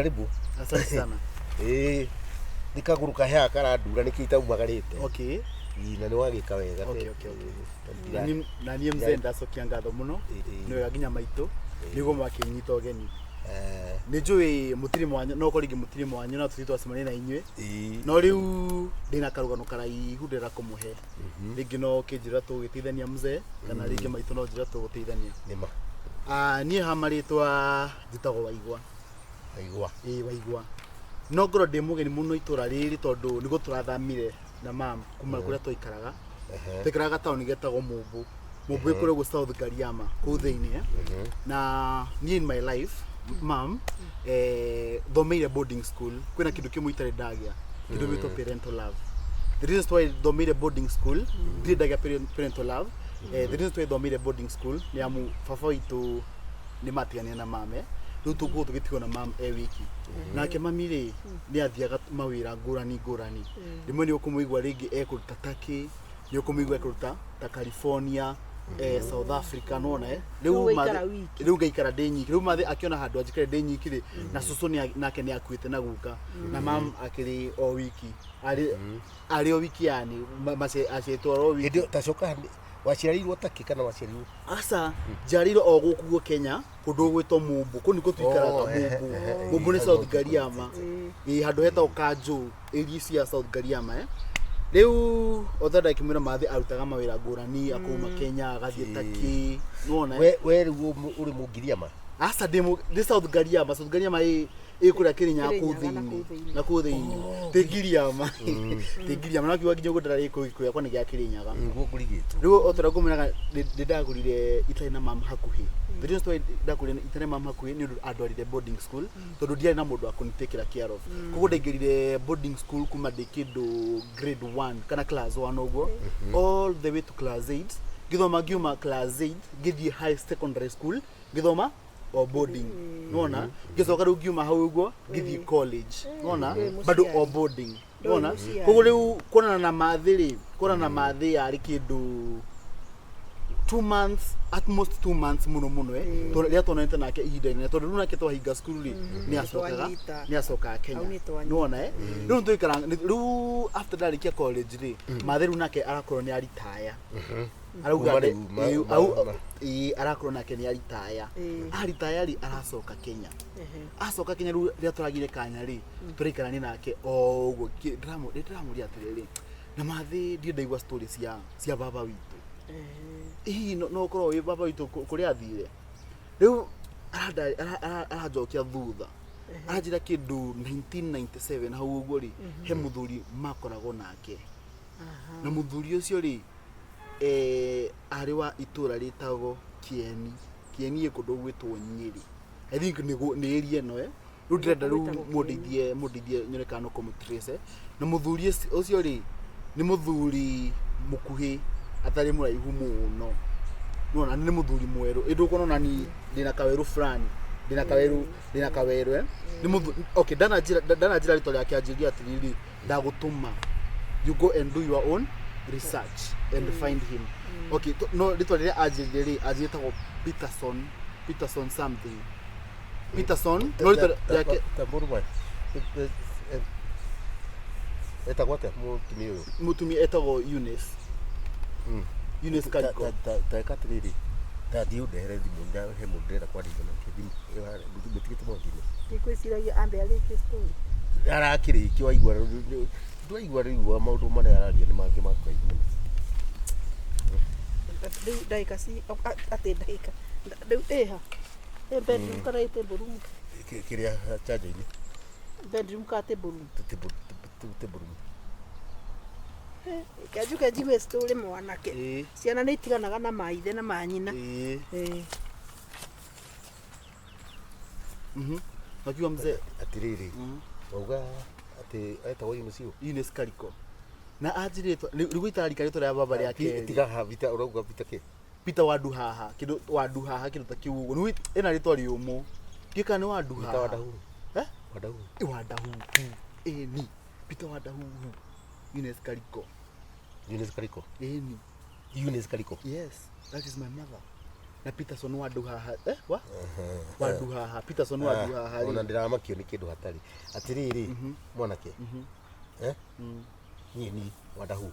Karibu. Asante sana. Ĩĩ, nĩ kagũrũ kaheaga karandura nĩkĩo itaumagarĩte. Ĩĩ, na nĩ wagĩka wega. Okay. Na niĩ mzee ndacokia ngatho mũno. Nĩ wega nginya maitũ nĩguo makĩnyita ũgeni. Nĩ njũĩ mũtirĩ mwanya, no korwo rĩngĩ mũtirĩ mwanya no tũthiĩ twacemania na inyuĩ. No rĩu ndĩna karũgano karaihu ndĩrenda kũmũhe. Rĩngĩ no kĩnjĩra tũgĩteithania mzee, kana rĩngĩ maitũ no njĩra tũgũteithania. Nĩma. Ah, niĩ ha marĩtwa njĩtagwo Waigua. Waigua. Ĩĩ, Waigua. No ngorwo ndĩ mũgeni mũno itũra rĩrĩ tondũ nĩguo tũrathamire na mam kuma kũrĩa twaikaraga. Twaikaraga gataũni getagwo Mũmbũ. Mũmbũ ĩ kũrĩa ũguo South Gariama kũu thĩinĩ. Na niĩ in my life mam, thomeire boarding school. Kwĩna kĩndũ kĩmwe itarĩ ndagĩa, kĩndũ gĩtwo parental love. The reasons why thomeire boarding school, ndirĩ ndagĩa parental love. The reasons why thomeire boarding school nĩ amu baba witũ nĩ matiganire na mame, rĩu tũguo tũgĩtigwo na mam e wiki. Nake mami rĩ, nĩ athiaga mawĩra ngũrani ngũrani. Rĩmwe nĩ ũkũmũigua rĩngĩ ekũruta Turkey, nĩ ũkũmũigua ekũruta ta California, South Africa, nona Rĩu ũgaikara wiki. Rĩu ngaikara ndĩ nyiki. Rĩu mathĩ akĩona handũ anjikare ndĩ nyiki rĩ, na cũcũ nake nĩ akuĩte na guka, na mam akĩrĩ o wiki, arĩ o wiki, yani acetwo o wiki. Hĩndĩ ĩyo tacoka, waciarĩirwo takĩ kana waciarirwo? Aca, njiarĩirwo o gũkũ guo Kenya, kũndũ gwĩtwo Mumbu. Kũu nĩkuo tũikaraga. Oh, Mumbu. Mumbu nĩ hau South Gariama. Ĩĩ, handũ hetagwo Kanjũ, area cia South Gariama. Rĩu o ta ndakĩmwĩra, mathĩ arutaga mawĩra ngũrani, akauma Kenya agathiĩ Turkey, nĩwona. We rĩu ũrĩ Mũngiriama? Aca, ndĩ South Gariama. South Gariama ĩ kũrĩa Kĩrĩnyaga kũu Kĩrĩnyaga na thĩinĩ. Kũu thĩinĩ. Na kũu thĩinĩ tĩ Ngiriama, tĩ Ngiriama, no kiuga nginya ũguo ndĩrarĩ gĩkũyũ gĩakwa nĩ gĩa Kĩrĩnyaga. Nĩguo ngũrigĩtwo. Rĩu o torĩa ngũmwĩraga, nĩ ndagũrire itarĩ na mam hakuhĩ. The reason why ndagũrire itarĩ mam hakuhĩ nĩ ũndũ andwarire boarding school, tondũ ndiarĩ na mũndũ wa kũnĩ care of. Koguo ndaingĩrire boarding school kuma ndĩ kĩndũ grade 1 kana class 1 ũguo, all the way to class 8 ngĩthoma. Ngiuma class 8 ngĩthiĩ high secondary school, ngĩthoma o boarding, nĩwona. Ngĩcoka rĩu ngiuma hau ũguo ngĩthiĩ college, nĩwona. Ndũĩ Bado mũciari. o boarding. Ndũĩ Nĩwona. Mũciari. Koguo rĩu kuonana na mathĩ rĩ, kuonana na mathĩ yarĩ kĩndũ 2 months, at most 2 months mũno mũno, tondũ rĩrĩa tuonanĩte nake ihinda inene, tondũ rĩu nake twahinga cukuru rĩ, nĩ acokaga. Twanyita. Nĩ acokaga Kenya. Hau nĩ twanyita. Nĩwona. Rĩu nĩtũikara rĩu after ndarĩkia college rĩ, mathĩ rĩu nake arakorwo nĩ aritaya, arauga. Kuma rĩu, Ĩĩ, arakorwo nake nĩ aritaya. Aritaya rĩ, aracoka Kenya. Acoka Kenya rĩu, rĩrĩa tũragire kanya rĩ, tũraikarania nake o ũguo. Ndĩramũria atĩrĩrĩ, na mathĩ ndirĩ ndaigua story cia baba witũ, hihi no ũkorwo wĩ baba witũ kũrĩa athire? Rĩu aranjokia thutha, aranjĩra kĩndũ 1997 hau ũguo rĩ, he mũthuri makoragwo nake, na mũthuri ũcio rĩ, arĩ wa itũra rĩtagwo Kieni. Kieni ĩ kũndũ gwĩtwo Nyĩrĩ, I think nĩ area ĩno. Rĩu ndĩrenda rĩu Gwĩtagwo Kieni. Mũndeithie nyone kana no kũmũtrace. Na mũthuri ũcio rĩ, nĩ mũthuri mũkuhĩ, atarĩ mũraihu mũno, nona nĩ mũthuri mwerũ, ĩndĩ ũkuona ona ni ndĩna kawerũ fulani, ndĩna kawerũ. Nĩ mũthuri, okay, ndananjĩra rĩtwa rĩake. Anjĩrire atĩrĩrĩ, ndagũtũma you go and do your own research and find him. Okay, no rĩtwa rĩrĩa anjĩrire rĩ, anjĩrire etagwo Peterson, Peterson something, Peterson, no rĩtwa rĩake. Ta mũrũme etagwo atĩa mũtumia ũyũ? Mũtumia etagwo Eunice. Eunice Kariko. Ta ĩka atĩrĩrĩ, ta thiĩ ũndehere thimũ, he mũndũ ndĩrenda kwarĩria nake thimũ mũtigĩte mwaki-inĩ. Ndikwĩciragia ambe arĩkie story. Arakĩrĩkia, waigua ndwaigua rĩu maũndũ marĩa araria nĩ mangĩ ma kũraihu mũno. Rĩu ndagĩka ci atĩ ndagĩka rĩu ĩha ĩ bedroom kana ĩ table room? Kĩrĩa chanjo-inĩ. Bedroom kana table room? Table room. Kenjuke njigue story, mwanake. Ciana nĩ itiganaga na maithe na manyina. Ĩĩ. Wakiuga mzee. Atĩrĩrĩ, wauga atĩ etagwo Eunice ũ? Eunice Kariko, na anjĩrĩtwo rĩu itararika rĩtwa rĩa baba rĩa kerĩ. Tiga ha vita, ũrauga vita kĩ? Peter Wanduhaha, kĩndũ Wanduhaha, kĩndũ ta kĩu ũguo. Nĩũĩ ĩna rĩtwa rĩũmũ, ndiũĩ kana nĩ Vita Wanduhaha. Wandahuhu. Eh? Wandahuhu. Ĩ, Wandahuhu, ĩni, Peter Wandahuhu, Eunice Kariko. Eunice Kariko. Ĩni. Eunice Kariko. Yes, that is my mother. Na Peterson wa Nduhaha, eh, wa wa Nduhaha, Peterson wa Nduhaha Ona rĩ. ndĩramakio nĩ kĩndũ hatarĩ. Atĩrĩrĩ, mwanake. Eh? Niĩ ni Wandahuhu.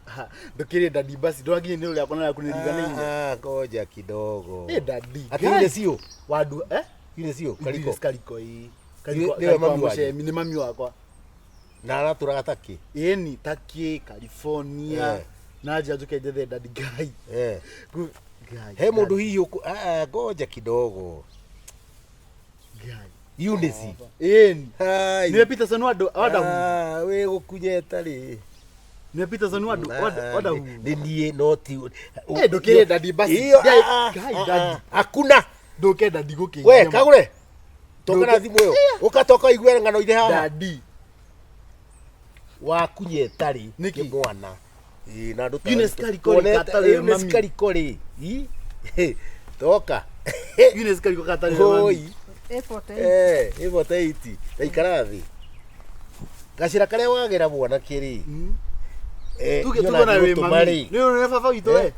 Ha, ndũkĩrĩ daddy basi ndũrakinya nĩ ũrĩa akona yaku nĩ riganĩire. Ah, ngoja kidogo. Eh, daddy. Atĩ yule sio? Wa Ndu eh? Yule sio? Kariko. Kariko. Kariko ii. Kariko. Nĩwe Kariko wa mami wanyu? Mũcemi nĩ mami wakwa. Na aratũraga takĩ. Ĩni Turkey, California. Eh. Na nja njuke njethe daddy Ngai. Eh. Ngai. He mũndũ hihi ũkũ ah, ah, ngoja kidogo. Ngai. Eunice. Ĩni. Hai. Nĩwe Peterson wa Ndu wa Ndahuhu. Ah, wĩ gũkunyeta rĩ. Nĩwe Peterson wa Ndu wa Ah, wa Ndahuhu. Nĩ niĩ no ti. Eh, ndũkĩrĩ daddy basi. Iyo, Ngai, ah, ah, Ngai, ah, daddy. ah, Hakuna. Ndũke daddy gũkĩngia. We kagure. Toka na Ndũke- thimũ ĩyo. Ũka toka igue ng'ano irĩ haha. Daddy. Wakunyeta rĩ. Nĩkĩ? Nĩ mwana. Ĩ na ndũ. Eunice Kariko rĩ, katarĩ we Eunice mami. Kariko rĩ. Ĩ. Toka. Eunice Kariko katarĩ we mami. Oi. Ĩbote. Eh, ĩbote 80. Taikara thĩ. Gacĩra karĩa wagera mwanake rĩ. Eh, Tuge niĩ tuge na ona wĩ ngũtũma mami. rĩ. Nĩ ũrĩa baba witũ we. Eh,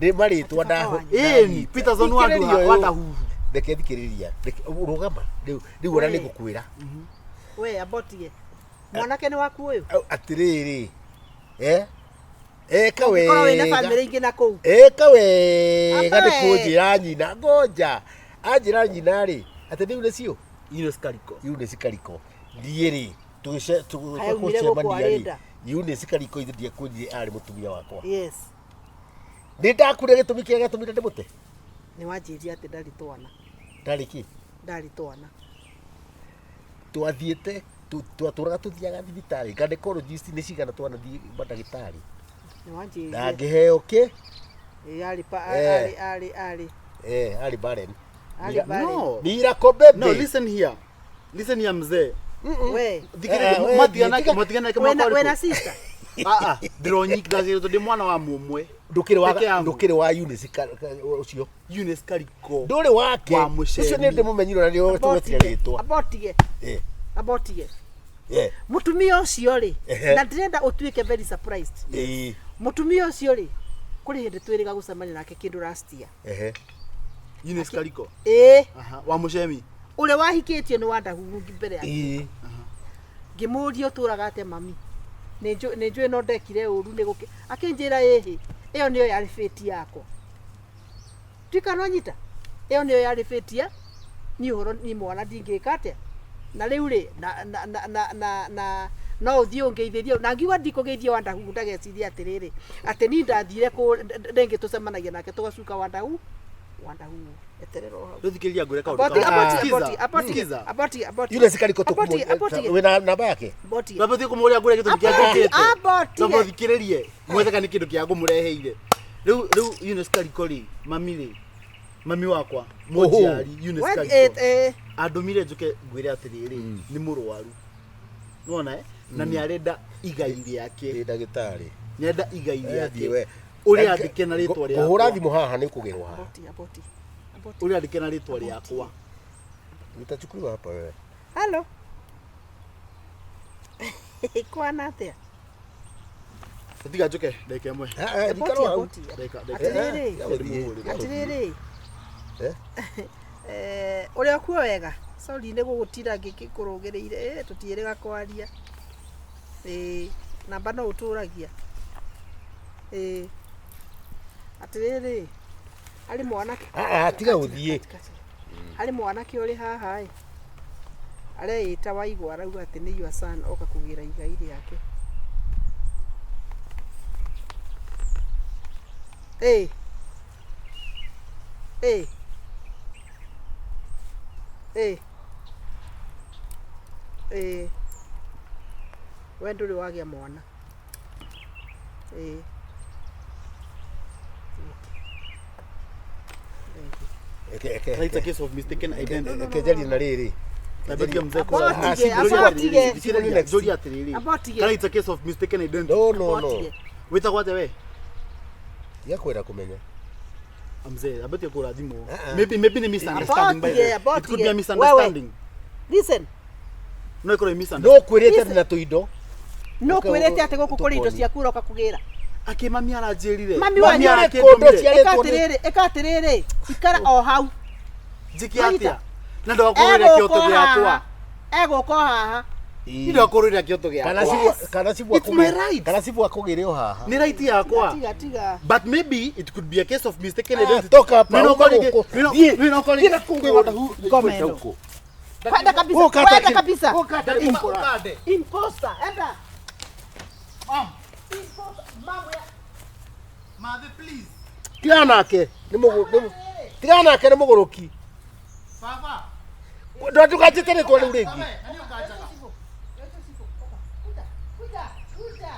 Nĩ marĩtwa ndaho. Ĩni Peterson wa Nduha wa Ndahuhu. Reke thikĩrĩria. Reke rũgama. Rĩu rĩu ona We. nĩ ngũkwĩra. We abotige. Mwanake nĩ waku ũyũ. Au, Atĩrĩrĩ. Eh? Eka Korwo wĩna wega. bamĩrĩ ingĩ na kũu. Eka wega Amba nĩ we. kũnjĩra nyina. Ngoja. Anjĩra nyina rĩ. Atĩ rĩu nĩcio. Eunice Kariko. Eunice Kariko. Niĩ rĩ Kaĩ aumire gũkũ tũgũcemania rĩ. arĩ nda? Eunice Kariko ithe ndiakwĩrire arĩ mũtumia wakwa. Yes. Nĩ ndakure gĩtũmi kĩrĩa gĩatũmire ndĩmũte. Nĩ wanjĩrire atĩ ndarĩ twana. Ndarĩ kĩ? Ndarĩ twana. Twathiĩte twatũraga tũthiaga thibitarĩ gynecologist nĩ cigana twanathiĩ mandagĩtarĩ Nĩ wanjĩrire. na ngĩheo kĩ Ĩ, arĩ pa Eh. arĩ arĩ arĩ. eh arĩ barren. Arĩ barren. No. Miracle baby. No, listen here. Listen here mzee. We. Thikĩrĩria Eh, we, matigana tiga- matigana ke Wena makwa. wena sister. Ah ah, ndĩronyika ndacirĩtwo ndĩ mwana wa mũmwe. Ndũkĩrĩ wa Peke yangu. ndũkĩrĩ wa Eunice ũcio. Eunice Kariko. Ndũrĩ wake. Wa Mũcemi. Ũcio nĩ ndĩmũmenyire na nĩ tũgwetire rĩtwa. Abotige. Eh. Abotige. Eh. Mũtumia ũcio rĩ, Ehe. na ndĩrenda ũtuĩke very surprised. Eh. Mũtumia ũcio rĩ, kũrĩ hĩndĩ twĩrĩga gũcemania nake kĩndũ last year. Ehe. Eunice Kariko. Ĩĩ, Aha, wa Mũcemi. ũrĩa wahikĩtio nĩ Wandahuhu mbere ya Eh. ngĩmũria ũtũraga atĩa mami nĩ njũĩ no ndekire ũru nĩ gũkĩ akĩnjĩra ĩhĩ ĩyo nĩyo yarĩ fate yakwa tuika no nyita ĩyo nĩyo yarĩ fate ya niĩ ũhoro niĩ mwana ndingĩka atĩa na rĩu rĩ na na na na na na no ũthiĩ ũngeithĩrie na ngiuga ndikũgeithia Wandahuhu ndagecirie atĩrĩrĩ atĩ niĩ ndathire kũ rĩngĩ tũcemanagia nake tũgacuka Wandahuhu Wandahuhu eterera o hau Rĩu thikĩrĩria ngwĩre kaũndũ Aboti, kamwe. aboti, Sikiza, aboti, aboti, sikiza. aboti, aboti. Eunice Kariko Aboti, aboti. wĩna namba yake. Aboti. Twambe kũmũria ngwĩre gĩtũmi kĩa Aboti, njũkĩte. aboti. Twambe ũthikĩrĩrie. Mwethe kana nĩ kĩndũ kĩa ngũmũreheire. Rĩu rĩu Eunice Kariko rĩ, mami rĩ, mami wakwa, mũnjiari Eunice Wa- Kariko. eh, eh, Andũmire njũke ngwĩre atĩrĩrĩ, nĩ mũrwaru. Nĩwona eh? Na nĩ arenda igai rĩake. Ndĩ ndagĩtarĩ. Nĩ arenda igai Eh, thiĩ rĩake. we. Ũrĩa andĩke na rĩtwa rĩakwa. Kũhũra thimũ haha nĩ ũkũgerwo haha. Aboti, aboti, aboti. Ũrĩa andĩke na rĩtwa rĩakwa. Utachukuliwa hapa wewe. Halo. Kwana atĩa? Tiga njũke ndagĩka ĩmwe. Ah, ah, Aboti, thikara hau. aboti. Ndagĩka ndagĩka. Atĩrĩrĩ. Eh, eh, Atĩrĩrĩ. Eh? Eh, ũrĩa kuo wega. Sorry nĩ gũgũtira ngĩkũrũgĩrĩire. Eh, tũtiĩrĩga kwaria. Ĩĩ, namba no ũtũragia. Ĩĩ. Atĩrĩrĩ. Arĩ mwanake. Ah, ah, tiga gũthiĩ. Harĩ mwanake ũrĩ haha ĩ. Areĩta Waigũ arauga atĩ nĩ your son oka kũgĩra igai rĩake. Ĩ. Ĩ. Ĩ. Ĩ. We ndũrĩ wagĩa mwana. Ĩ. Thank you. Eke eke. It's a case of mistaken identity. Eke njarie na rĩrĩ. Nabetia mzee Abotige, Ah, abotige. thikĩrĩria, njũria atĩrĩrĩ. Abotige. Kana it's a case of mistaken identity. No no no. Abotige. Wĩtagwo atĩa we? Tiga kwenda kũmenya. Mzee, abetie kũra thimũ. Ah, ah. Maybe maybe ni misunderstanding by the way. Abotige, It could be a abotige. misunderstanding. Listen. No ĩkorwo ĩ misunderstanding. No kwĩrĩte ndĩ na tũindo. No Ũka- kwĩrĩte atĩ gũkũ kũrĩ indo tũkoni. ciaku ũroka kũgĩra. Akĩ mami aranjĩrire. Mami wanyu arakĩndũmire. Ĩka atĩrĩrĩ, ĩka atĩrĩrĩ, ikara o hau. Njĩke atĩa? Na ndagakũrũrĩra kĩoto gĩakwa. Egũka o haha. Ndagakũrũrĩra kĩoto Kana gĩakwa. cibu kana cibu It's my right. Kana cibu akũgĩre o haha. Nĩ right yakwa. Tiga tiga. But maybe it could be a case of mistaken Ah, identity. toka hapa, Mimi uka nakuwa ninge- huko. mimi na- Thiĩ. mimi nakuwa Thiĩ ninge- na kũu kwĩgwata hu- Ngoma ĩno. huko. Kwenda kabisa. Ũkata Kwenda kĩ- kabisa. ũkata Ukande. Imposter, enda. Mom, Imposter, mambo ya Mother, please. Tigana nake nĩ mũgũ nĩ- tigana nake nĩ mũgũrũki. Baba. Ndũkanjĩte rĩtwa rĩu rĩngĩ. Baba, nani ũkanjaga? Kuja, kuja, kuja.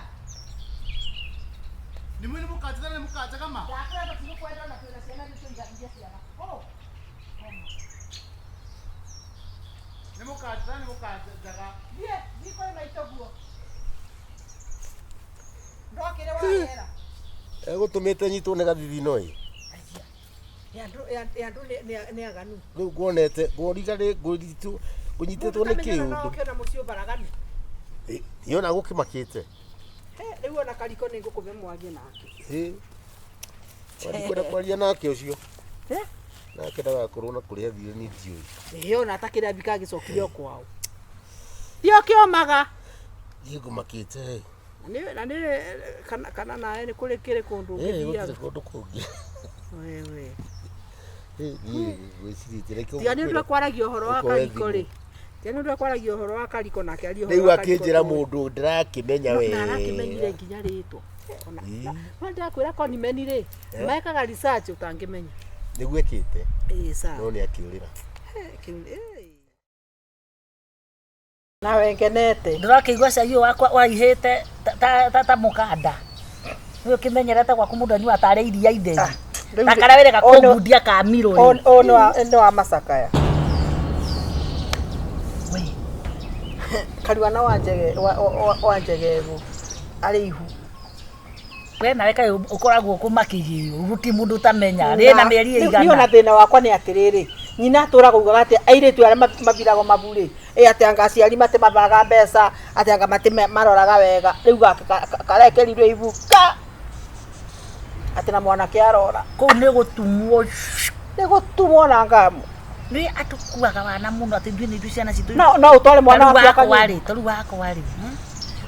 Nĩ mwĩ nĩ mũkanjaga na nĩ mũkanjaga ma? Ndakwenda tigukwenda na twĩna ciana nĩ tũiganithie ciana. Oh. Nĩ mũkanjaga nĩ mũkanjaga. Thiĩ, thiĩ kũrĩ maitũ guo. Ndokĩre wagera. Egũtũmĩte nyitwo nĩ gathithino ĩ. Ya andũ ya andũ nĩ aganu. Rĩu nguonete ngũriga rĩ ngũnyitwo ngũnyitĩtwo nĩ Mũndũ no kĩũndũ. oke na mũciĩ ũbaraganu. Ĩ ona gũkĩmakĩte. He, rĩu ona kariko nĩ ngũkũbe mwarie nake. Ĩ. Ndikwenda kwaria nake ũcio. Eh? Nake ndagakorwo na kũrĩa athire niĩ ndiũĩ. Ĩ ona atakĩrĩa mbika agĩcokire o kwao. Thiĩ ũkĩomaga. Niĩ ngũmakĩte. Na nĩ kana kana nawe nĩ kũrĩ kĩrĩ kũndũ Ĩ ũngĩthiaga. gũtirĩ kũndũ kũngĩ. Wewe. Ĩ niĩ ngwĩcirĩtie reke Tiga nĩ ũndũ wa kwaragia ũhoro wa ũkoe kariko thimũ. rĩ. Tiga nĩ ũndũ wa kwaragia ũhoro wa kariko nake arie ũhoro Rĩu wa kariko. akĩnjĩra mũndũ ndĩrakĩmenya Na arakĩmenyire wega. nginya rĩtwa. Ona Ĩ. na ndakwĩra konimeni rĩ, mekaga research ũtangĩmenya. Nĩguo ekĩte Ĩ sawa. no nĩ akĩũrĩra. Kĩu ĩ. Nawe ngenete. Ndũrakĩigua cai ũyũ wakwa waihĩte ta mũkanda. Nĩ ũkĩmenyerete gwaku mũndũ anyua tarĩ iria itheri. Rĩu Na karĩa wĩrĩga ũyũ nĩ- kũngundia ka mirũ rĩ. Ũyũ nĩ wa macakaya. We, Karuana wa njege wa njegego arĩ ihu. We nawe kaĩ ũkoragwo kũmakĩgĩo gũtirĩ mũndũ ũtamenya rĩ na mĩeri Niĩ ona ĩigana. thĩna wakwa nĩ atĩrĩrĩ, nyina atũraga ugaga atĩ airĩtu arĩa mathiragwo mabu rĩ, ĩ atĩ anga aciari matimabaga mbeca, atĩ anga matimaroraga wega. Rĩu gaka karekerirwo ibu ka atĩ na mwanake arora. Kũu nĩ gũtumwo. Nĩ gũtumwo na ngamu. Nĩ atũkuaga wana mũno atĩ ithuĩ nĩ ithuĩ ciana citũ. No no ũtware mwana Tarĩu waku wakwa akanyue. rĩ, tarĩu wakwa rĩ,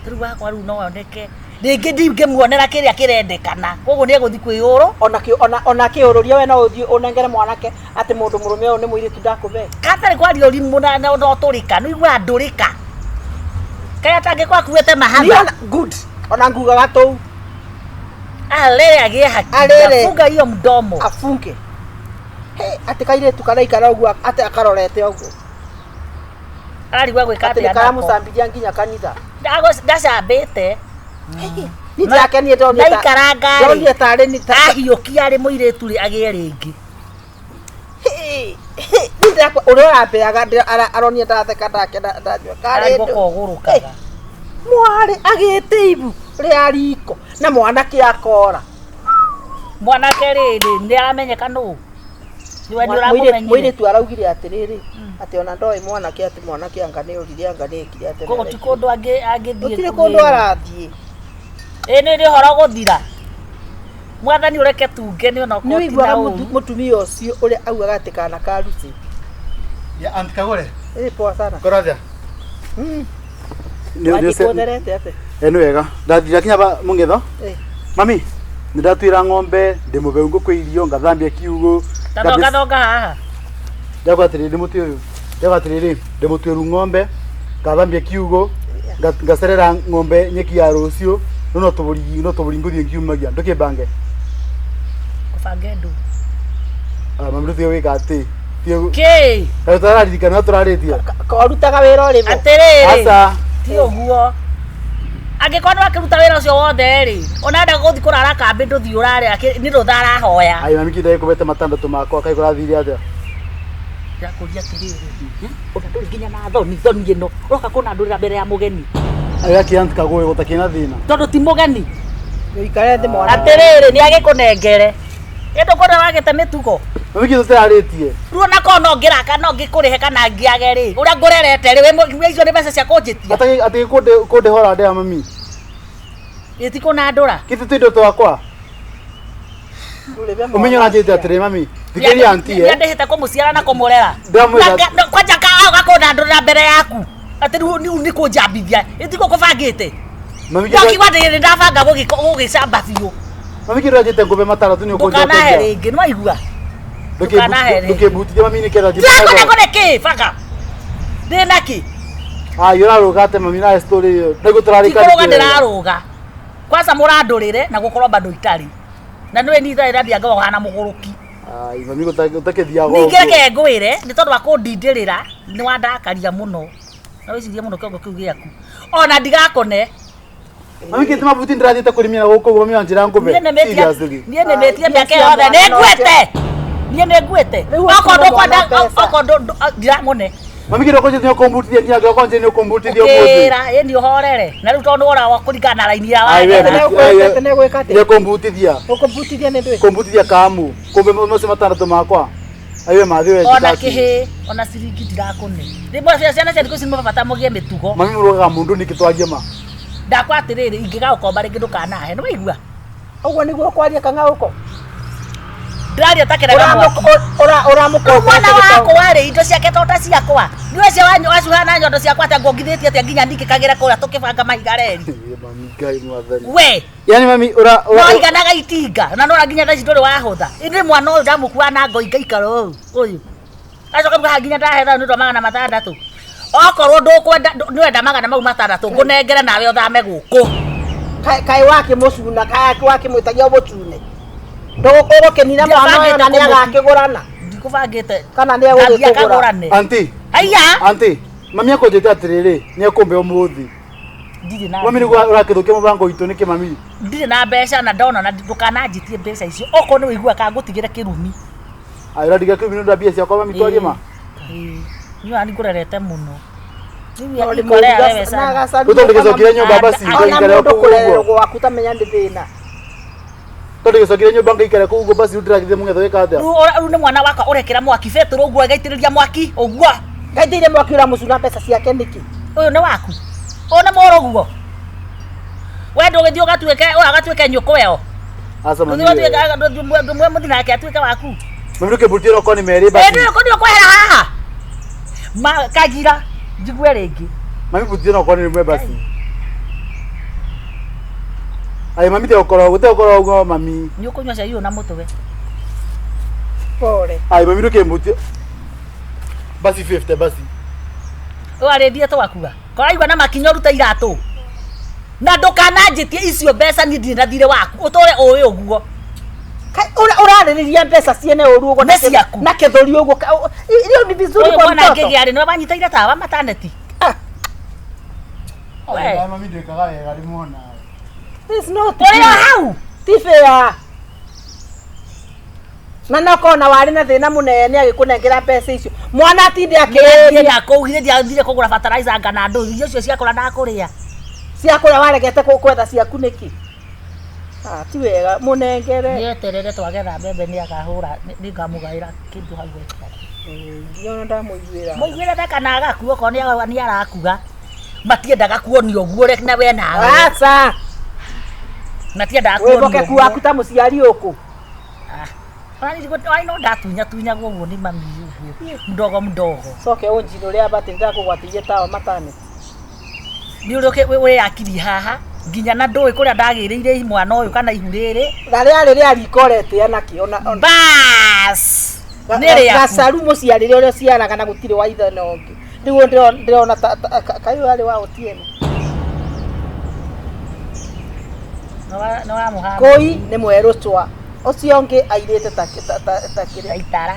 tarĩu wakwa rĩu no oneke rĩngĩ ndingĩmuonera kĩrĩa kĩrendekana koguo nĩ egũthiĩ kwĩyũrwo Ona kĩ ona ona kĩũrũria we no ũthiĩ ũnengere mwanake atĩ mũndũ mũrũme ũyũ nĩ mũirĩtu ndakũbe. katarĩ kwaria ũrimũ na na ũtũrĩka nĩ ũiguaga ndũrĩka kaĩ atangĩkorwo akuĩte Niĩ mahatha ona good. Ona ngugaga tũu alere agĩe hakiri Alere. afunga hiyo mdomo afunge. He, atĩ kairĩtu karaikara ũguo atĩ akarorete ũguo. ararigwo gwĩka Atĩ atĩa nĩ nako karamũcambithia nginya kanitha. Ndacambĩte Niĩ ndĩrakenie ndonire ta- Ndaikaranga rĩ. ndonire tarĩ nĩ ta ahiũkia arĩ mũirĩtu rĩ agĩe rĩngĩ Hĩ, hĩ, niĩ ndĩrakwa ũrĩa ũrambeaga aronire ndatheka ndake ndanyua karĩ ararigwo ndũ. kogũrũkaga Mwarĩ agĩte ibu rĩa riko na mwanake akora. Mwanake rĩrĩ nĩ aramenyeka nũ nĩwe nĩ ũramũmenyire Mũirĩtu araugire atĩrĩrĩ atĩ ona ndoĩ mwanake atĩ mwanake anga nĩ ũrire anga nĩ ekire atĩ koguo ti kũndũ angĩthiĩ gũtirĩ kũndũ arathiĩ. Ĩ nĩ nĩ ũhoro gũthira mwathani ũreke tunge nĩ ona Nĩ okorwo ti ũiguaga na ũru mũtumia ũcio ũrĩa augaga atĩ kana ka Lucy. Ya Aunt Kagore. Ĩ poa sana. Korathia. Nĩ Wathiĩ kuotherete atĩ. Nĩ wega. Ndathira kinya ba mũng'etho. Ĩ. Mami, nĩ ndatuĩra ng'ombe, ndĩmũbe ngũkũ irio, ngathambia kiugũ. Ta thonga thonga haha Ndauga atĩrĩrĩ mũtĩ ũyũ. Ndauga atĩrĩrĩ, ndĩmũtuĩru ng'ombe, ngathambia kiugũ, ngacerera ng'ombe nyeki ya rũciũ, rĩu no tũbũri no tũbũri ngũthiĩ ngiumagia. Ndũkĩmbange. ũbange ndũ Ah, mami rĩu tiga gwĩka atĩ. Tiga kĩ Kaĩ ũtararirikana tũrarĩtie? Korutaga wĩra ũrĩ bo. Atĩrĩrĩ Aca. ti ũguo angĩkorwo nĩ wakĩruta wĩra ũcio wothe rĩ ona enda gũthiĩ kũrara kambĩ ndũthiĩ ũrare nĩ rũtha arahoya. Ai mami kĩndagĩ kũbete matandatũ makwa kaĩ kũrathire atĩa? Ndĩrakũria atĩrĩrĩ, ona ndũrĩ nginya na thoni thoni ĩno ũroka kũnandũrĩra mbere ya mũgeni Ai akĩ Aunt Kagore gũtakĩrĩ na thĩna. tondũ ti mũgeni. Ũikare thĩ mwana. Atĩrĩrĩ nĩ agĩkũnengere ĩ ndũkuona wagĩte mĩtugo. Mami kĩndũ tũtararĩtie. Rĩu ona korwo no ngĩraka no ngĩkũrĩhe kana ngĩage rĩ ũrĩa ngũrerete rĩ wĩ icio nĩ mbeca cia kũnjĩtia. Atĩ kũndĩhora ndĩa mami. Ĩtikũnandũra. Kĩtĩ tũindo twakwa. Ũmenye ũranjĩte atĩrĩ mami. Thikĩrĩria auntie. Nĩandĩhĩte kũmũciara na kũmũrera. Ndamwĩra- Kwanja gakũnandũrĩra mbere yaku. Atĩ rĩu nĩ kũnjambithia. Ĩtiguo kũbangĩte. Mami Ndakiuga ndĩ ndabanga gũgĩcamba biũ. Mami kĩndũ anjĩte ngũbe matandatũ nĩ Ndũkanahe ũkũnjokeria. rĩngĩ, nĩwaigua? Ndũkanahe rĩngĩ. Ndũkĩmbutithie mami nĩ ketha Ndĩrakũne kũne kĩ banga. Ndĩ na kĩ? Ai ũrarũga atĩ mami na story ĩyo. Nĩguo tũrarĩka. Tikũrũga ndĩrarũga. Kwanza mũrandũrĩre na gũkorwo bado itarĩ. Na nĩwe niĩ itarĩ ndambia ngoragwo hana mũgũrũki. Ai mami gũtakĩthiaga Ningĩ reke ngwĩre nĩ tondũ wa kũndindĩrĩra nĩ wandakaria mũno. Na wĩcirie mũno kĩongo kĩu gĩaku. Ona ndigakone. Mami kĩtĩ mabuti ndĩrathiĩte kũrĩmĩra gũkũ ũguo mami wanjĩra ngũbe. Niĩ nĩmĩtie Seriously. niĩ nĩmĩtie mĩaka Mbia cia yothe mwana nĩ no nguĩte. Niĩ nĩ nguĩte. Rĩu Okorwo ũkũhe ndũkwenda mwana mbeca. okorwo ndiramũne. Mami kĩndũ kũnjĩte nĩ ũkũmbutithia nginya ngĩoka njĩra nĩ ũkũmbutithia ũmũthĩ. Ũkĩra ĩni ũhorere. Na rĩu tondũ wora wa kũringana na raini ya Ai, we, watho. Nĩ Nĩ ũkũmbutithia. Ũkũmbutithia nĩ ndwĩ. Kũmbutithia kamu. Kumbe macio matandatũ makwa. Aiwe mathi we. Ona kĩhĩ ona ciringi ndirakũne. Rĩmwe ciana cia thikũ ici nĩ mabata mũgĩe mĩtugo. Mami mũrũgaga mũndũ nĩkĩ twarie ma. Ndakwa atĩrĩrĩ ingĩgagũkomba rĩngĩ ndũkanahe. Nĩ waigua? Ũguo nĩguo ũkwaria kang'aũko. Ndĩraria ta kĩrega mwaki. Ũramũkomba. Mwana wakwa rĩ indo ciake to ta ciakwa. Nĩ ũcio wacuha na nyondo ciakwa atĩa nguongithĩtie atĩa nginya ndingĩkagĩra kũrĩa tũkĩbanga mahiga reri. Mami Ngai mwathani. We Yaani mami ura no iganaga itinga na nora nginya thaa ici ndũrĩ wahũtha. Ĩndĩ mwana ũyũ ndamũkua na ngoi ngaikara ũũ ũyũ. Acoka haha nginya ndahe thaa nĩ ũndũ wa 600. Okorwo ndũkwenda nĩwenda 600 ngũnengere nawe ũthame gũkũ. Kaĩ wakĩmũcuna kaĩ wakĩmwĩtagia ũmũcune. Ũgũkĩnina mwana ũyũ na nĩagakĩgũrana. Ndikũbangĩte. Kana nĩegũgĩkũgũra. Ngathiĩ akagũrane. Auntie. Haiya. Auntie, mami akũnjĩte atĩrĩrĩ, nĩ ekũmbe ũmũthĩ. Ndirĩ na Mami nĩguo ũrakĩthũkia mũbango witũ nĩkĩ mami? Ndirĩ na mbeca na ndona na ndũkananjĩtie mbeca icio. Okorwo nĩ ũiguaga kana ngũtigĩre kĩrumi. Ai ũrandiga kĩrumi nĩ ũndũ wa mbia ciakwa mami twarie ma. Niĩ ona nĩngũrerete mũno. Rĩu ikorea wewe sana. Rĩu tondũ gĩcokire nyũmba basi Ona ngaikare mũndũ kũu kũrerwo ũguo. gwaku tamenya nĩ thĩna. Tondũ gĩcokire nyũmba ngaikare kũu ũguo basi rĩu ndĩragithie mũng'etho wĩka atĩa? Rĩu nĩ mwana wakwa ũrekĩra mwaki betũrũ ũguo agaitĩrĩria mwaki ũguo. Ngaitĩrĩria mwaki ũramũcuna mbeca ciake nĩkĩ? Ũyũ nĩ waku. Ũyũ nĩ mũrũguo. We ndũgĩthiĩ ũgatuĩke ũyũ agatuĩke nyũkwa ĩyo. Aca mami. Ndũthiĩ ũgatuĩke ndũmwe mũthiĩ nake atuĩke waku. Mami ndũkĩmbutie okorwo nĩ merĩ basi. Ĩ ndũĩ kwehera haha. Ma kagira njigue rĩngĩ. Mami mbutie no okorwo nĩ rĩmwe basi. Ai mami te okorwo gũte okorwo ũguo mami. Nĩ ũkũnyua cai ũyũ na mũtwe. Pole. Ai mami ndũkĩmbutie. Basi 50 basi. Ũyũ arĩndie twakua. Koraigua na makinya ũrute iratũ. Na ndũkananjĩtie icio mbeca niĩ ndirĩ na thirĩ waku. Ũtũre ũĩ ũguo. Ũrarĩrĩria mbeca ciene ũru ũguo Nĩ ciaku. na kĩthũri ũguo. Hiyo ni vizuri Ũyũ kwa mwana mtoto. ngĩgĩa rĩ nĩwe wanyitĩire tawa mataneti. We. Mami ndwĩkaga wega rĩmwe onawe. It's not. Ũrĩ o hau. Ti fair. Na no kona warĩ na thĩna mũnene agĩkũnengera mbeca icio. Mwana atinde Akĩrĩria akĩrĩria nakũu githĩ ndiathire kũgũra fertilizer ngana ndũ irio icio ciakũra ndakũrĩa. ciakũrĩa waregete kwetha ciaku nĩkĩ? Ah, ti wega mũnengere. Nĩeterere twagetha mbembe nĩakahũra nĩngamũgaĩra kĩndũ hau ekĩra. Nginya ona ndamũiguĩra. Mũiguĩre tha kana agakua okorwo nĩ arakua. Matiendaga kuonio ũguo na we nawe. Aca. Matiendaga kuonio. Wĩhokeku waku ta mũciari ũkũ. Ona no ndatunya tunyagwo ũguo nĩ mami ũguo. Mdogo mdogo. Coke ũnjinũre aba atĩ nĩndakũgwatĩirie tawa matane. Nĩ ũrĩa wĩyakirie haha nginya na ndũĩ kũrĩa ndagĩrĩire mwana ũyũ kana ihu rĩrĩ. Na rĩarĩ rĩa riko ũretĩa nakĩ ona Bas. Nĩ rĩaku. Gacaru mũciarĩre ũrĩa ũciaraga na gũtirĩ wa ithe na ũngĩ. Rĩu ndĩrona kaĩ ũyũ arĩ wa Otieno. Nĩ wamũhana. Kũi nĩ mwerũ cwa. Ũcio ũngĩ airĩte ta kĩrĩa. Itara.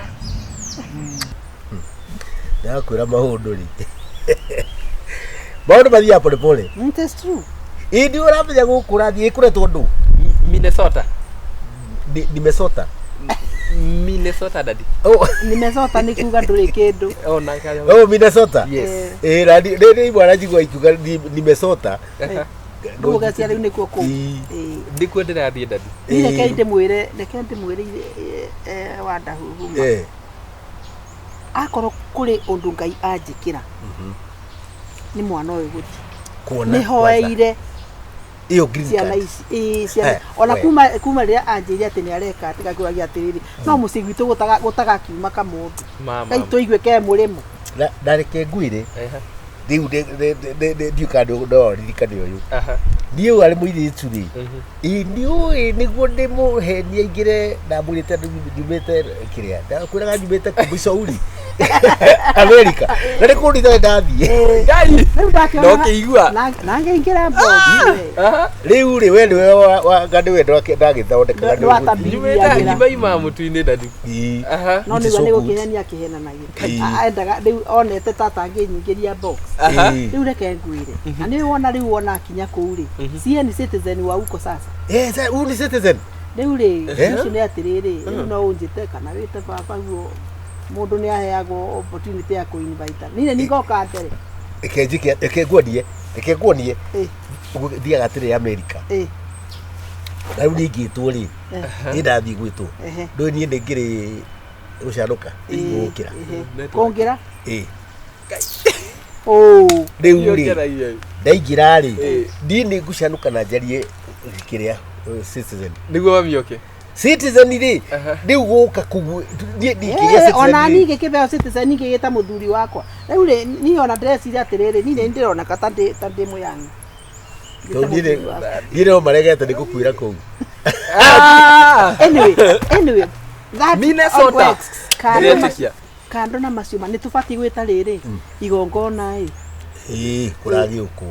Ndakwĩra maũndũ rĩ. Maũndũ mathiaga pole pole. It is true. Ĩndĩ ũramenya gũkũ ũrathiĩ ĩkũretwo ndũ? Minnesota. Nimesota. Minnesota daddy. Oh, Nimesota nĩ kuga ndũrĩ kĩndũ. Oh, na kaya. oh Minnesota. Yes. Eh, na rĩrĩ imwe aranjigua ikiuga nimesota. Ndũgũgecia rĩu nĩkuo kũu. Ii. Ndikuo ndĩrathiĩ daddy. Niĩ reke ndĩmwĩre, reke ndĩmwĩre Wandahuhuma. Akorwo kũrĩ ũndũ Ngai anjĩkĩra nĩ mwana ũyũ gũthiĩ. Kuona. Nĩ hoeire Ĩyo green Ciana card. ici, ĩĩ, ciana Eh, ona we. kuma rĩrĩa anjĩrire atĩ nĩ areka atĩ ngakĩũragia atĩrĩrĩ, no mũciĩ gwitũ gũtagakiuma kamũndũ Mama. kai tũigue ke mũrĩmo. Na reke ngwĩre Ehe. rĩu ndiũ kana no ririkane ũyũ. Aha. Niĩ ũyũ arĩ mũirĩtu rĩ, ĩ nĩũĩ nĩguo ndĩmũhenie aingĩre, ndamwĩrĩte nyumĩte kĩrĩa ndakwĩraga nyumĩte kũ Missouri, America, na nĩ kũndũ itarĩ ndathiĩ. Ngai. Rĩu ndakĩona No kĩigua. Na ngĩingĩra box. Aha. Rĩu rĩ, we nĩwe anga nĩwe ndagĩthondekaga nĩ ũgũthiĩ. Ndwatambirie. Nyumĩte ngima ima mũtu-inĩ daddy. Ĩ. Aha. No Which is nĩguo so nĩ good. gũkĩhenia akĩhenanagia. Ĩĩ. Endaga rĩu onete tata angĩnyingĩria box. Aha. Ĩ. Rĩu reke ngwĩre, na nĩ wona rĩu wona akinya kũu rĩ, sie ni citizen wa huko sasa. Eh, huyu ni citizen. Rĩu rĩ, Eh? ũcio nĩ atĩrĩrĩ, rĩu no ũnjĩte kana wĩte baba guo, mũndũ nĩ aheagwo opportunity ya kũ-invite. Niĩ nĩ ngoka mbere. Reke njĩke, reke nguonie, reke nguonie. Ĩ. Ũguo thiaga atĩrĩ America. Ĩ. Na rĩu ningĩtwo rĩ, niĩ ndathiĩ gwĩtwo. Ehe. Ndũĩ niĩ nĩ ngĩrĩ gũcanũka, gũkĩra. Ehe. Network. Kũngĩra. Ĩ. Ũ. Rĩu rĩ, Njaragia. ndaingĩra rĩ, Ĩ. niĩ nĩ ngũcanũka na njarie kĩrĩa citizen. Nĩguo mami oke. Citizen rĩ, Aha. rĩu gũka kũu, niĩ ndingĩgĩa Eh, ona citizen niĩ rĩ. ngĩkĩheo citizen ngĩgĩta mũthuri wakwa. Rĩu rĩ, niĩ ona ndĩreciria atĩrĩrĩ, niĩ nĩ ndĩroneka ta ndĩ mũyani. Tondũ niĩ niĩ no maregete nĩ gũkuĩra kũu. Ah! Anyway, anyway, that Minnesota. works. Kando na Ndĩretĩkia. kando na macio ma nĩ tũbatiĩ gwĩta rĩrĩ igongona ĩ. Ĩ, kũragĩũkwo.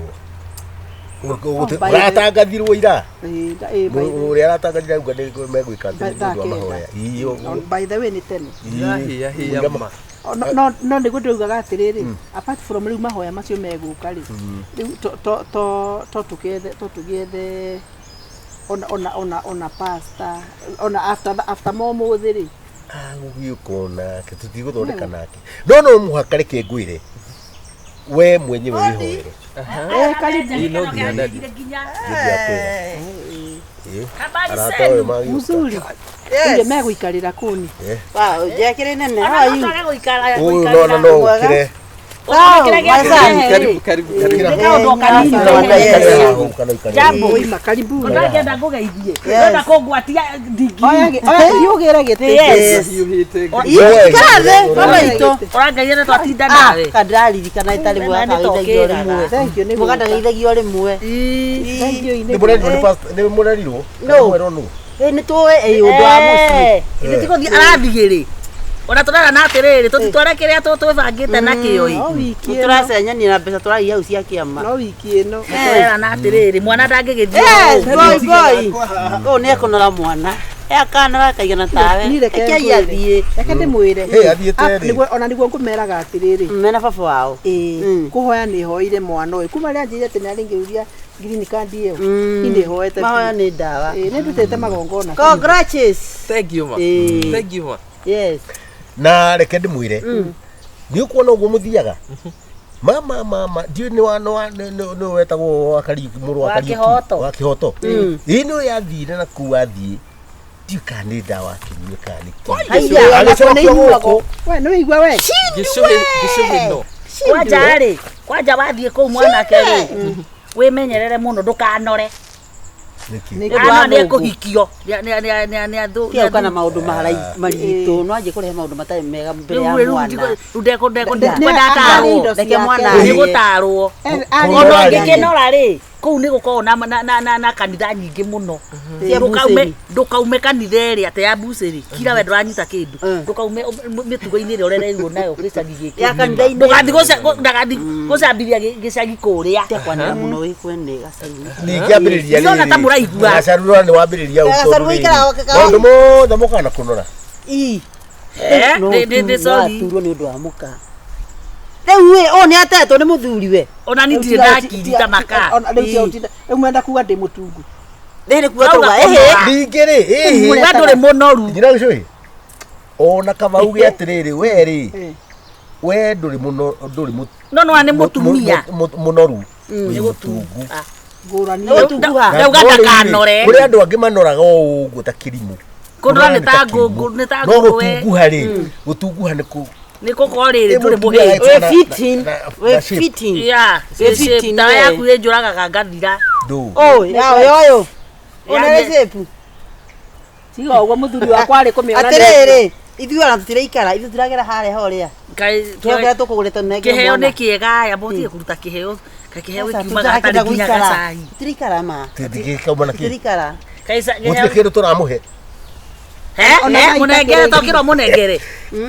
Oh, by the- Ũratangathirwo ira. Ĩ, ĩ, by the- Ũrĩa aratangathire auga nĩ megwĩka atĩ By nĩ ũndũ wa thaa kenda. mahoya. Ĩ, ũguo. By the way nĩ tene. Ndĩrahĩa hĩa ma. No nĩguo ndĩraugaga atĩrĩrĩ, apart from rĩu mahoya macio megũka rĩ, rĩu to tũgĩethe ona pastor ona after momũthĩ rĩ. Agũgĩũkwo nake tũtigũthondeka nake, no mũhaka reke ngwĩre we mwenyewe wĩhoere. Eh, karibu. Ĩ, no nginya daddy. Nĩndiakwĩra. Ĩ, Habari arata ũyũ zenu. magĩũka. Mzuri. Yes. Megũikarĩra kũni. Eh, Wow, njekere nene. How are you? ũyũ nona no ũkĩre. Karibu, karibu, karibu. Nĩ kaũndũ o kanini. Hau kana ũikarĩre. Jambo. Oima karibu. Ndangĩenda ngũgeithie. Ndĩrenda kũngwatia ndingiri. Oya oya ũgĩre gĩtĩ. Yes. Hiũhĩte. Wewe, Ikara thĩ, mama itũ. Ũrangeithia nĩ twatinda nawe. Kandaririkana itarĩ Wena nĩ mwaka tũkĩraga. Thank you nĩ gũka. Mũkandageithagia o rĩmwe. Thank you Nĩ nĩ mũrerirwo nĩ pastor- nĩ mũrerirwo? No. Kana mwerwo nũ? Ĩ nĩ tũĩ ĩ ũndũ wa mũciĩ. Ithe ti gũthiĩ arathiĩ rĩ. Ona tũrera na atĩrĩrĩ, tũtitware kĩrĩa twĩbangĩte nakĩo ĩ. No wiki ĩno. Tũracenyania na mbeca tũraiya hau cia kĩama. No wiki ĩno. Tũrera na atĩrĩrĩ, mwana ndangĩgĩthiĩ. Yes, boy boy. Ũyũ nĩ ekũnora mwana. E akana gakaigana tawe. Niĩ reke Rekei ngwĩre. athiĩ. Reke ndĩmwĩre. Hey, athiĩte Ah, rĩ? Ona nĩguo ngũmeraga atĩrĩrĩ. Mena baba wao. Ĩĩ, Mm. kũhoya nĩ hoire mwana ũyũ kuma rĩrĩa anjĩrire atĩ nĩ arĩngĩũria green card ĩyo. Niĩ nĩ hoete. Mahoya nĩ ndawa. Ĩĩ, nĩ ndutĩte magongona. Congrats. Thank you ma. Ĩ. Thank you ma. Yes. Na reke ndĩmwĩre, nĩ ũkuona ũguo mũthiaga mama mama, ndiũĩ nĩ wa nĩ wetagwo wa Kariuki, mũrũ wa Wa Kariuki, Kĩhoto. wa Kĩhoto. Ĩ nĩ yathire na kuu athiĩ, ndiũĩ kana nĩ ndawa akĩnyua kana nĩ kĩ. Haiya. Agĩcokio gũkũ. We nĩ wĩigua we. Gĩcũhĩ, gĩcũhĩ no. Kwanja rĩ, kwanja wathiĩ kũu mwanake rĩ, wĩmenyerere mũno ndũkanore. Nĩkĩ? Nĩ Ũndũ wa Ana nĩ Mungu. ekũhikio. Nĩ athũ. Tiga gũka na maũndũ maritũ. No anjie kũrehe maũndũ matarĩ mega mbere ya Rĩu mwana. rĩu ndekwenda Nĩ- atarwo. indo Reke ciake. mwana Nĩ athiĩ. gũtarwo. Arĩ- Ona Kũnora rĩ. ũngĩkĩnora rĩ, kũu nĩ gũkoragwo na kanitha nyingĩ mũno. Cia Ndũkaume bucĩrĩ. ndũkaume kanitha ĩrĩa atĩ ya bucĩrĩ. Kira we ndũranyita kĩndũ. Mm. Ndũkaume mĩtugo-inĩ ĩrĩa ũrereirwo nayo gĩcagi gĩkĩ. Ya kanitha-inĩ. Ndũgathiĩ ndũgathiĩ gũcambithia gĩcagi kũrĩa. Tiga kwanĩra mũno wĩ kwene gacaru. Ningĩ ambĩrĩria Ndĩrona ta mũraigua. Gacarura nĩ wambĩrĩria hau Gacaru tondũ rĩrĩ, gaikaraga gaka- maũndũ mothe mokaga na kũnora. Ii. Eh, No nĩ sorry. aturwo nĩ ũndũ wa mũka. Rĩu ĩ, ũyũ nĩ atetwo nĩ mũthuri we. Ona niĩ ndirĩ ndakiri ta maka. Ona rĩu tia ũtinda. Rĩu mwenda kuga ndĩ mũtungu. Rĩrĩ kuga Rauga tũga ĩhĩ. kũnora. Ningĩ rĩ, ĩhĩ. We ndũrĩ mũnoru. Njĩra gĩcũhĩ, ona kaba uge atĩrĩrĩ, we rĩ, Eh. we ndũrĩ mũno, ndũrĩ No no nĩ mũtumia. mũnoru, wĩ mũtungu. Ah. Ngũrani. Nĩ gũtunguha. Ndauga No rĩrĩ, ndakanore. Kũrĩ andũ angĩ manoraga o ũguo ta kĩrimũ. Kũnora nĩ ta Kũnora kĩrimũ. ngũngũ, nĩ ta No ngũrwe. gũtunguha rĩ, gũtunguha nĩ kũ Nĩ gũkorwo rĩrĩ ndũrĩ Ĩ mũhĩnju. mũtumia Wĩ na- fitting. na- Wĩ na shape. fitting. Yeah, Wĩ fitting ndawa we. yaku ĩnjũragaga ngathira. Ndũ. Ũyũ, ya ũyũ. Ũyũ nĩ shape. Tiga ũguo mũthuri wakwa arĩ kũmĩona. Atĩrĩrĩ, ithuĩ ona tũtiraikara, ithuĩ tũragera harĩa horĩa. Kaĩ Kĩheo kĩrĩa tũkũgũrĩte nengere kĩheo mwana. nĩ kĩega ya mũtige kũruta kĩheo kĩheo Aca, gĩkiumaga tũtirakĩenda hatarĩ nginya gũikara. gacai. Tũtiraikara ma. Tũtingĩkauma na kĩ. Tũtiraikara. Kaĩ Gũtirĩ kĩndũ tũramũhe. He, Ona he, thaa mũnengere itakĩrĩ. to kĩro mũnengere.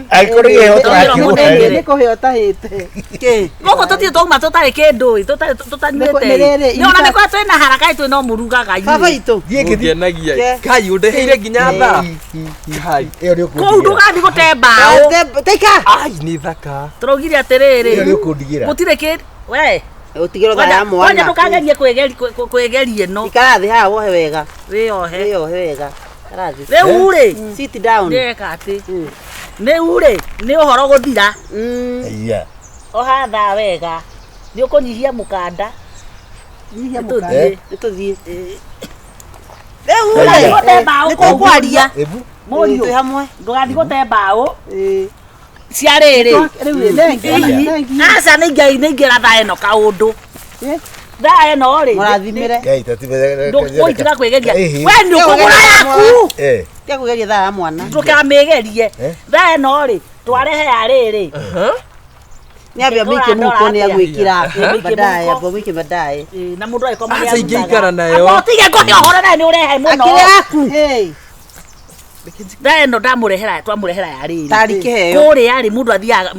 Angĩkorwo nĩ kĩheo Tũkĩrwo tũrakĩgũra. mũnengere. Nĩ kũheo ũtahĩte. Kĩ? Gũkũ tũtirĩ twauma tũtarĩ kĩndũ ĩ, tũtarĩ tũtanyuĩte. Nĩ rĩrĩ, Nĩ ona nĩ kwa twĩna haraka ĩ twĩ no mũrugaga Baba inyuĩ. itũ. Thiĩ ngĩthiĩ. Ngenagia. Ke. Kai ũndeheire nginya thaa. Kai. Ĩyo nĩ Kũu ũkũndigĩra. ndũgathiĩ gũte mbaũ. Teika. Ai nĩ thaka. Tũraugire atĩrĩrĩ. Ĩyo nĩ ũkũndigĩra. Gũtirĩ kĩndũ. We. Ũtigĩrwo thaa ya Kwanja mwana. ndũkagerie kwĩgeria ĩno. Ikara thĩ haha wohe wega. Wĩyohe. Wĩyohe wega. Ikara thĩ. Rĩu rĩ, Sit down. ndĩreka atĩ. Rĩu rĩ, nĩ ũhoro gũthira. Iya. Oha thaa wega. Nĩ ũkũnyihia mũkanda. Nyihia Nĩ mũkanda. tũthiĩ. Nĩ tũthiĩ. Rĩu Ndũgathiĩ rĩ, gũte mbaũ nĩ kũu. tũkwaria. Ĩbu. Mũriũ. Twĩ hamwe. Ndũgathiĩ gũte mbaũ. Ĩĩ. Cia rĩrĩ. Rĩu rĩ, thengi, thengi. Aca nĩ ingĩra thaa ĩno kaũndũ. Eh? Thaa ĩno rĩ. Mũrathimĩre. Ngai tatibe. Ndũkũitiga kwĩgeria. Ĩhĩ. We nĩ ũkũgũra yaku. Eh. Tiga kũgeria thaa ya mwana. Ndũkamĩgerie. Eh? Thaa ĩno rĩ, twarehe ya rĩrĩ. Nĩ ambia mũikie mũhuko nĩ agwĩkĩra. Atĩa? Baadaye, Mũhuko. ambia mũikie baadaye. Ĩĩ, na mũndũ agĩkoma Aca ingĩikara nayo. Ũtige kũhe ũhoro nawe nĩ ũrehe mũno. Akĩrĩ yaku. Hey. Thaa ĩno ndamũrehera twamũrehera ya rĩrĩ. Tarĩ kĩheo. Kũrĩa rĩ mũndũ athiaga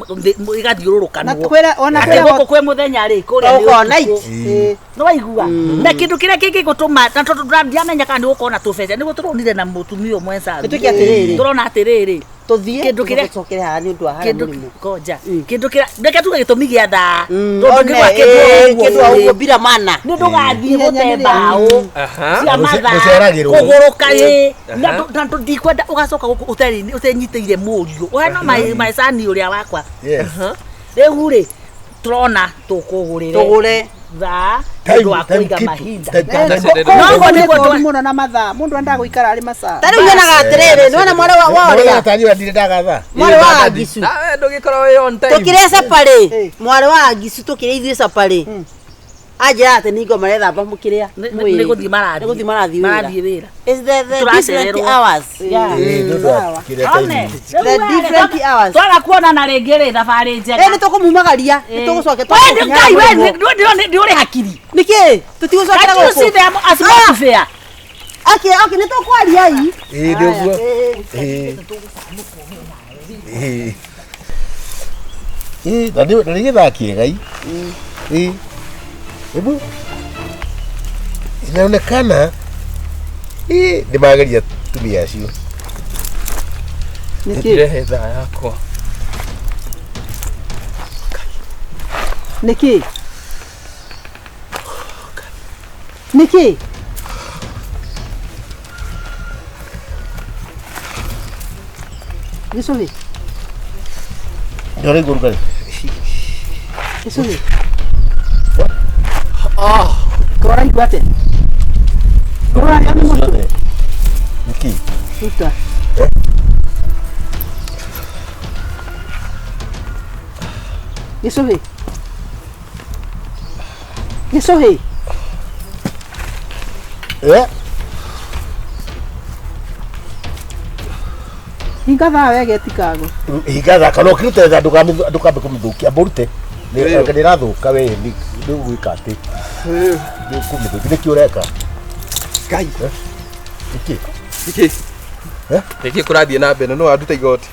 ĩgathiũrũrũkanwo. Na kwĩra ona Atĩ kwĩra gũkũ kwĩ mũthenya rĩ, kũrĩa nĩ Ũkorwo ũtukũ. night. Ĩĩ. Nĩ waigua na kĩndũ kĩrĩa kĩngĩgũtũma na tondũ ndiamenya kana nĩ gũkorwo na tũbeca nĩguo tũronire na mũtumia ũmwe Saru. Nĩ twĩke atĩrĩrĩ. Tũrona atĩrĩrĩ Tũthiĩ. Kĩndũ kĩrĩa- tũcokere haha nĩ ũndũ wa harĩa kĩndũ mũrĩmo. konja kĩndũ kĩrĩa reke tuge gĩtũmi gĩa thaa tondũ One, ndũngĩgũra kĩndũ o ĩĩ, ũguo kĩndũ o bũrĩ. ũguo bila mana. nĩ ndũgathiĩ Ihenya gũte nĩ rĩa- mbaũ Aha. cia mathaa Gũceragĩrwo. kũgũrũka ĩ na ndikwenda ũgacoka gũkũ ũtenyitĩire mũriũ ũheno maecani ũrĩa wakwa Yes. rĩu rĩ tũrona tũkũgũrĩre Tũgũre. thaa Time- nĩ ũndũ wa time kũiga keep- mahinda time- No, No, ũguo nĩguo nĩ mũno na mathaa. Mũndũ endaga gũikara arĩ masaa. Ta rĩu nyonaga atĩrĩrĩ, nĩwona mwarĩ wa ũrĩa? Tani ũrĩa ndirĩ ndagatha. Mwarĩ wa Angicu. Nawe ndũgĩkorwo wĩ on time. Tũkĩrĩa caparĩ, Ĩĩ. mwarĩ wa Angicu tũkĩrĩa ithuĩ caparĩ. Anjĩra atĩ nĩ ngoma marethamba mũkĩrĩa Nĩ gũthiĩ marathiĩ. Nĩ gũthiĩ marathiĩ wĩra. Marathiĩ wĩra. It's the Tũracererwo. different hours. Yeah. Ĩĩ, nĩ ũndũ wa kĩrĩa One, time. The different hours. twaga kuonana rĩngĩ rĩ thabarĩ njega Ĩ nĩ tũkũmumagaria, nĩ tũgũcokia We nĩ Ngai we nĩ ũrĩ hakiri. Nĩkĩ? Tũtigũcokera Can't you see gũkũ. them as atmosphere? Okay, okay, nĩ tũkwaria i. Ĩĩ, nĩ ũguo. Ĩĩ. Ĩĩ. Ĩĩ, na nĩ gĩthaa kĩega i. Ĩĩ. Hebu inaonekana ĩĩ nĩ mageria tumia acio. Nĩkĩ? Ndirehe thaa yakwa. Nĩkĩ? Nĩkĩ? Gĩcũhĩ, Nĩ ũraigua ũrugarĩ? gĩcũhĩ. Ũraigua atĩa? Ũrarĩa nĩ mũtwe? Ciothe. Nĩkĩ? Ruta. Gĩcũhĩ. Gĩcũhĩ. Eh? Hinga thaa wega ĩtikagwe. Hinga thaka no kĩrute thaa ndũkambe kũmĩthũkia amba ũrute. Nĩ ĩrathũka we nĩ ũgwĩka atĩ. Nĩ ũkũmĩthũkia nĩkĩ ũreka? Ngai. Nĩkĩ? Nĩkĩ? Eh? Nĩkĩ kũrathiĩ na mbere? No wanduta igoti.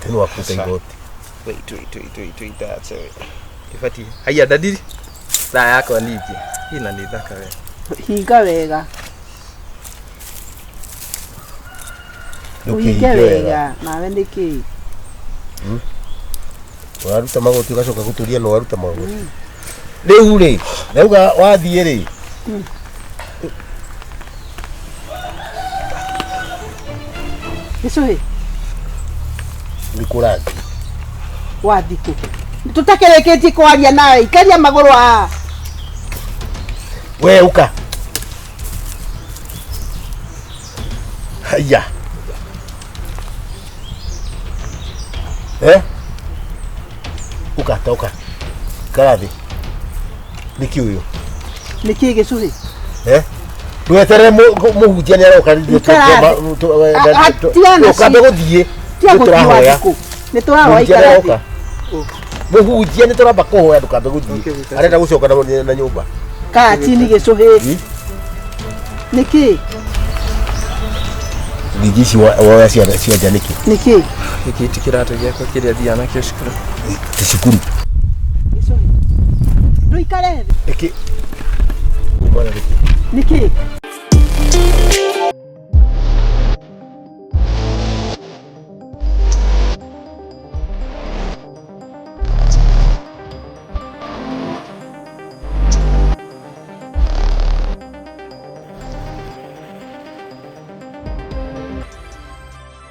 Nĩ wakuruta igoti. Wait, wait, wait, wait, wait, that's it. Ibatiĩ. Haiya ndadiri. Thaa yakwa ningĩ. Ina nĩ thaka we. Hinga wega. Ũhinge Ndũkĩhinge wega. wega. Nawe nĩkĩ? Waruta magoti ũgacoka gũtũria no waruta magoti. Rĩu rĩ, ndauga wathiĩ rĩ. Gĩcũhĩ. Nĩ kũrathiĩ. Wathiĩ kũ? Tũtakĩrĩkĩtie kwaria nawe, ikaria magũrũ haha. We ũka. Haiya. Eh? Ũka ta ũka. Ikara thĩ. Nĩkĩ ũyũ? Nĩkĩ gĩcũhĩ? Eh? Ndweterere mũhunjia nĩ aroka. Ikara thĩ. Tigana Ũkambe gũthiĩ. Tiga gũthiĩ Tũrahoya. Wanjikũ, nĩ tũrahoya. Mũhunjia Ikara nĩ thĩ. aroka. Mũhunjia nĩ tũramba kũhoya, ndũkambe gũthiĩ. Okay, we can- Arenda gũcoka na nyũmba. Kaa chini gĩcũhĩ. Nĩkĩ? Ningĩ ici woya ciana cia nja nĩkĩ? Nĩkĩ? Gĩkĩ ti kĩratũ gĩakwa kĩrĩa thiaga nakĩo cukuru. Ti cukuru. Gĩcũhĩ, ndũikare thĩ. Nĩkĩ? Umana nĩkĩ? Nĩkĩ?